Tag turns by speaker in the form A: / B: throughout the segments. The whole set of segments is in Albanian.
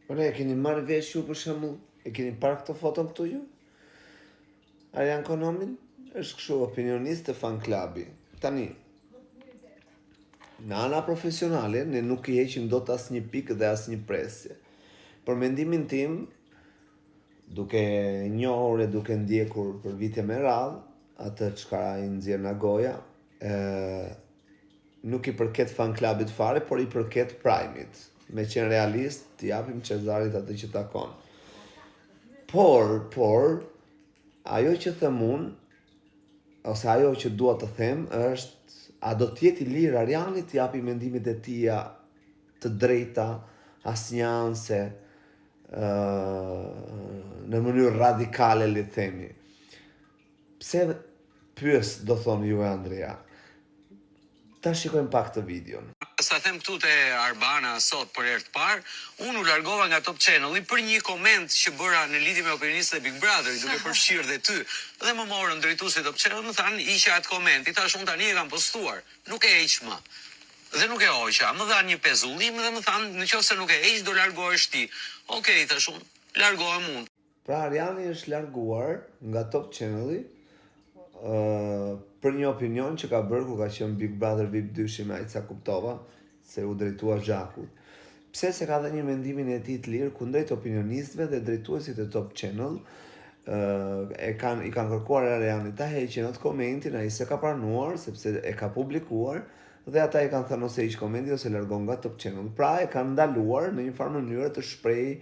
A: Ore, e keni marrë vesh ju për shembull, e keni parë këtë foton këtu ju? Arjan Konomin është kështu opinionist te fan clubi. Tani, në ana profesionale ne nuk i heqim dot asnjë pikë dhe asnjë presje. Për mendimin tim, duke njohur e duke ndjekur për vite me radhë, atë çka ai nxjerr nga goja, ë Nuk i përket fan clubit fare, por i përket Prime-it. Me qenë realist, t'i japim Cezarit atë që takon. Por, por, ajo që them unë, ose ajo që dua të them, është a do të jetë i lirë Arjani të japi mendimet e tija të drejta, asnjanëse, në mënyrë radikale, le të themi. Pse pyes do thoni juve Andrea? Ta shikojmë pak këtë videon.
B: Ta them këtu te Arbana sot për herë të parë, unë u largova nga Top Channel-i për një koment që bëra në lidhje me opinionistët e Big Brother-it, duke përfshirë dhe ty. Dhe më morën drejtuesit e Top Channel më thanë hiqe atë koment. I thashë unë tani e kam postuar, nuk e heq më. Dhe nuk e hoqa. Më dhanë një pezullim dhe më thanë në qoftë se nuk e heq do largohesh ti. Okej, i thashë unë, largohem unë.
A: Pra Arjani është larguar nga Top Channel-i për një opinion që ka bërë kur ka qenë Big Brother VIP dyshi me aq sa kuptova se u drejtua Zhakut. Pse se ka dhënë një mendimin e tij të lirë kundrejt opinionistëve dhe drejtuesit e Top Channel e kanë i kanë kërkuar Arjanit ta heqin atë komentin, ai s'e ka pranuar sepse e ka publikuar Dhe ata i kanë thënë ose hiq komentin ose largohu nga Top Channel. Pra e kanë ndaluar në një farë mënyre të shprehë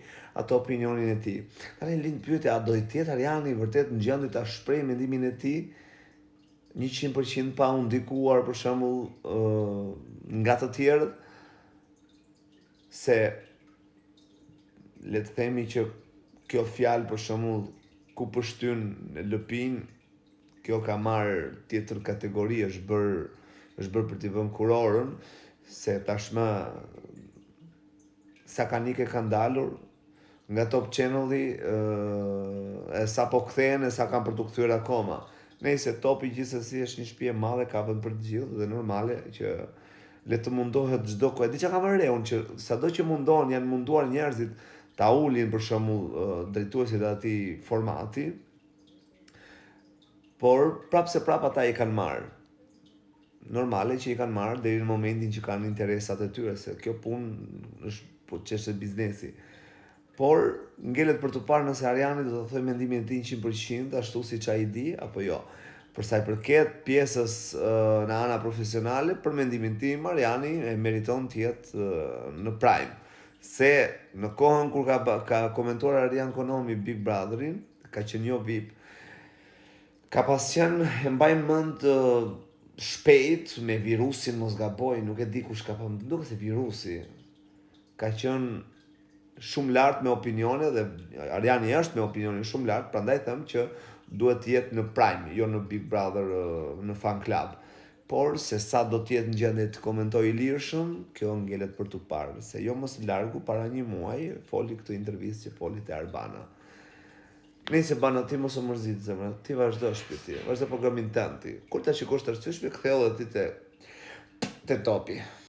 A: atë opinionin e tij. Tani lind pyetja, a do të jetë Arjani vërtet në gjendje ta shprehë mendimin e tij 100% pa u ndikuar për shembull nga të tjerët? Se le të themi që kjo fjalë për shembull ku pështyn lëpin Kjo ka marrë tjetër kategori, është bërë është bërë për t'i vënë kurorën, se tashmë sa kanë ikë e kanë dalur nga Top Channel-i e sa po kthehen e sa kanë për t'u kthyer akoma. Nejse Topi gjithsesi është një shtëpi e madhe, ka vend për të gjithë dhe normale që le të mundohet çdo kohë. E di çka kam vënë re unë që sado që mundohen, janë munduar njerëzit ta ulin për shembull drejtuesit e atij formati, Por, prapë se prapë ata i kanë marrë. Normale që i kanë marrë deri në momentin që kanë interesat e tyre, se kjo punë është po çështje biznesi. Por, ngelet për të parë nëse Arjani do të thojë mendimin e tij 100% ashtu siç ai di apo jo. Për sa i përket pjesës në ana profesionale, për mendimin tim Arjani e meriton të jetë në Prime. Se në kohën kur ka ka komentuar Arjan Konomi Big Brotherin, ka qenë jo VIP. Ka pas qenë, e mbaj mend shpejt me virusin, mos gaboj, nuk e di kush ka pa, më duket se virusi. Ka qenë shumë lart me opinione dhe Arjani është me opinione shumë lart, prandaj them që duhet të jetë në Prime, jo në Big Brother në Fan Club. Por se sa do të jetë në gjendje të komentojë lirshëm, kjo ngelet për t'u parë, se jo më së largu para një muaji foli këtë intervistë që foli te Arbana. Nejse Bano ti mos u mërzit zemra, ti vazhdo shpirti, vazhdo programin tënd ti. Kur ta shikosh të arsyeshme, ktheu edhe ti te te topi.